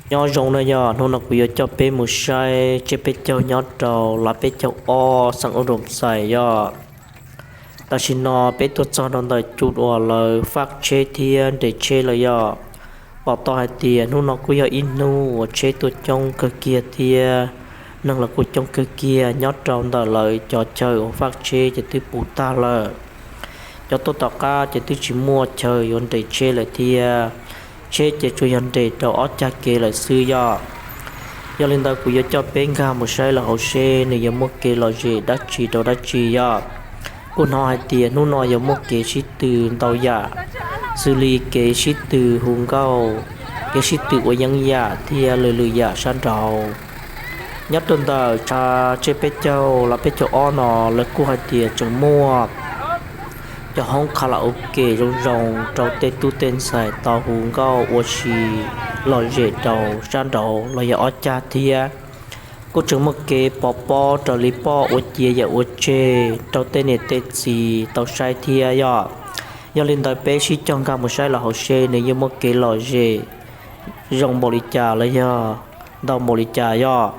Nyob zoo na yog, hnub no kuv yuav coj peb mus saib tsiab peb caug nyob rau lab peb caug ob xeem Ub Doo Xais yog. Tam sim no peb tuaj txog rau ntawm cub uas lawv faj tsheb thiab nres tsheb lawm yog. Pom tau hais tias hnub no kuj yog ib hnub uas tsheb tuaj coob kawg kiag thiab neeg los kuj coob kawg kiag nyob rau ntawm lawv cov chaw uas faj tsheb ces twb puv tag lawm. Cov tuaj tom qab ces twb tsis muaj chaw yuav nres tsheb lawm thiab, tsheb ces tsuas yog nres rau ob cag kev lawm xwb yog. Yog li ntawd kuv yuav coj peb nkag mus saib lawm hauv seb nws yuav muaj kev lom zem dab tsi rau dab tsi yog. Kuj hnov hais tias hnub no yuav muaj kev sib tw ntau yam, xws li kev sib tw hu nkauj, kev sib tw ua yeeb yam thiab lwm lwm yam sab nraud. Nyob rau ntawm tshav tsiab peb caug lab peb caug ob no lawv kuj hais tias tseem muaj cov hoob karaoke zoo zoo rau tej tub tej ntxhais tau hu nkauj ua si lom zem rau sab nraud los yog ob cag thiab. Kuj tseem muaj kev pov pob raws li poj ua cia yam ua tseg rau tej niam tej txiv tau saib thiab yog. Yog li ntawd peb sib cog nkag mus saib lawm hauv seb nws yuav muaj kev lom zem zoo npaum li cas los yog ntau npaum li cas yog.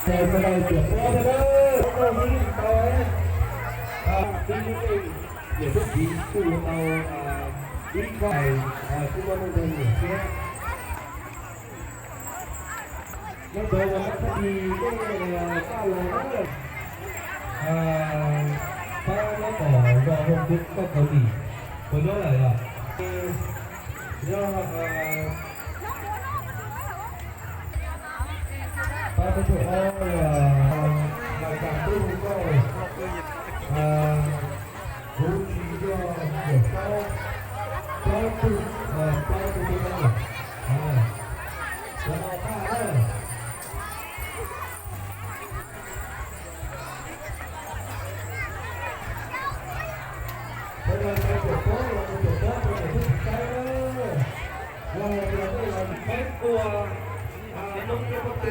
Ces sawv daws tiam pob thiab na, ib tug tau, ib tug tau, ib tug tau, ib tug tau, kuj muaj nuj nqis thiab. Nyob rau ua nab thab dis tej taj los na, pab nyob tom zos Hoo Kub Kauj Kaus Lim puas nyob lawm yom? Yog pab peb tug ob, Mas Kas Tub Hoo Nkauj, kuv tsis yog yawm saub, plaub tug, plaub tug tub na, los no thaj na. Sawv daws mus pem pob, los mus pem pob rau pem tub tsis saib na. Yog hais tias nej los peb ua, noob peb muab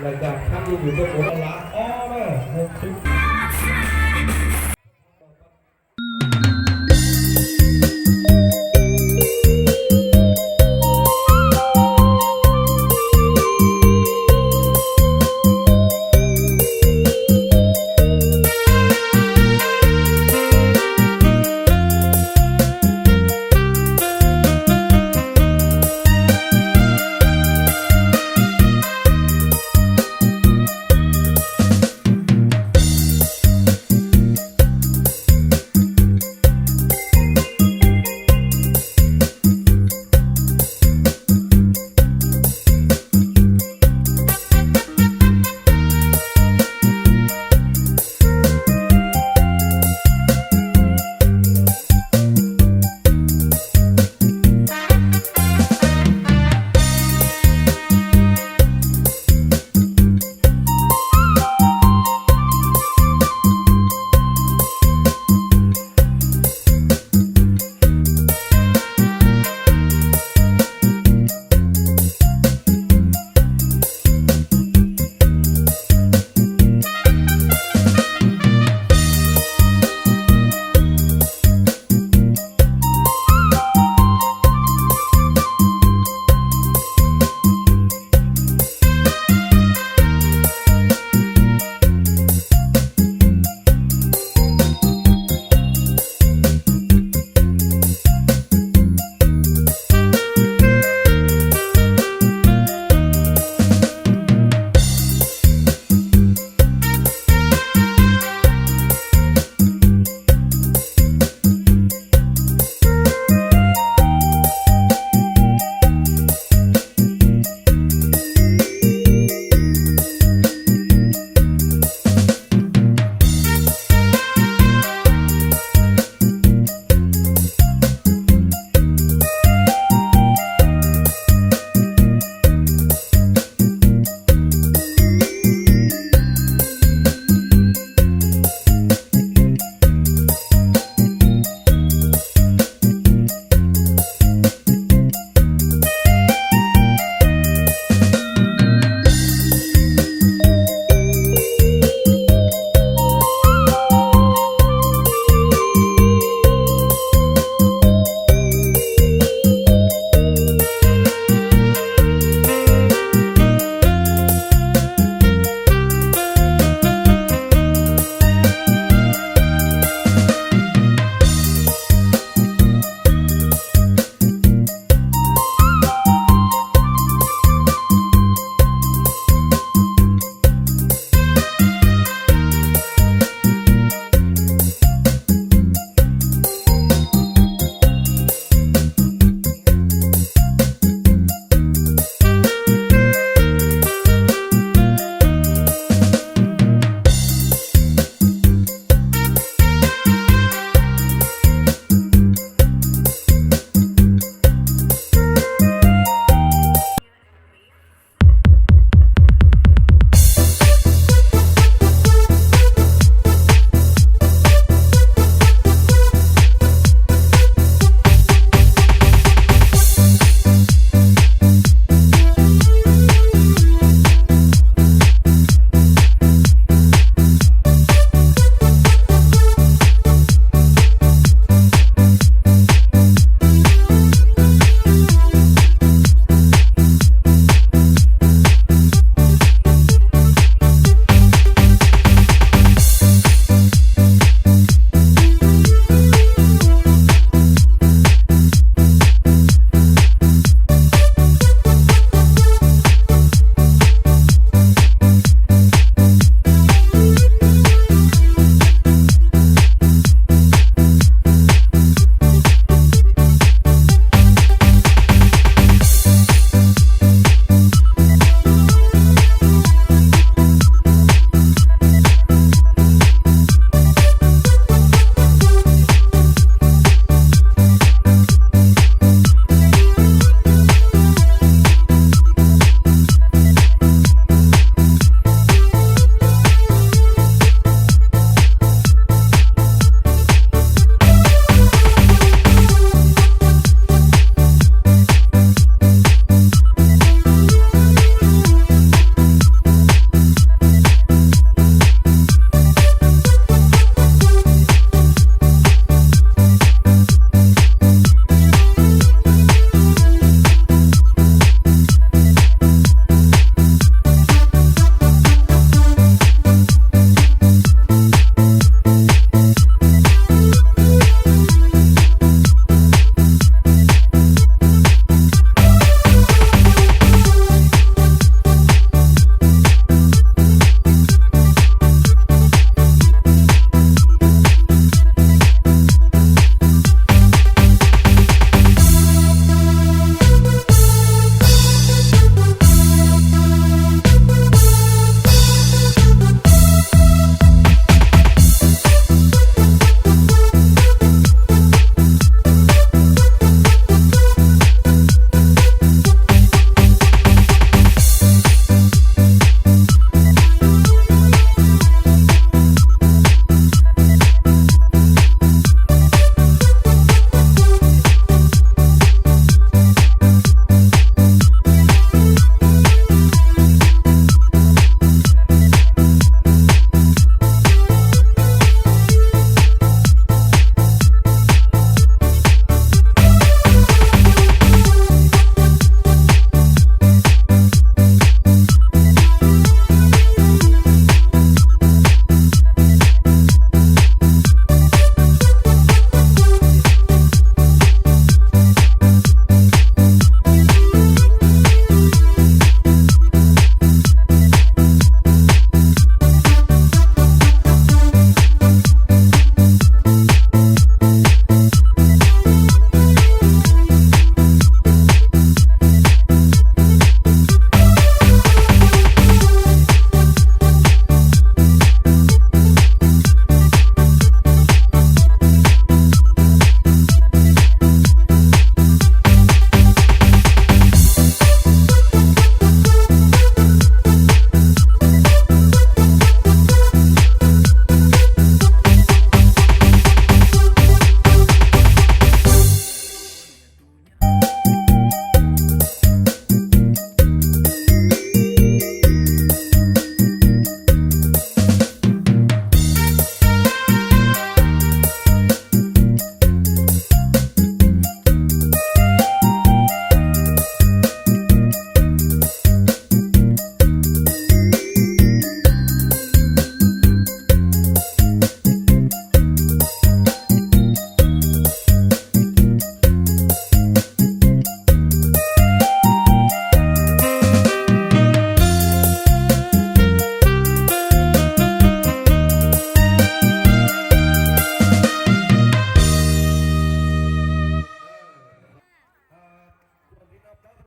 Lais cas khab yus tus tuaj ua lav ob na, mus xwb.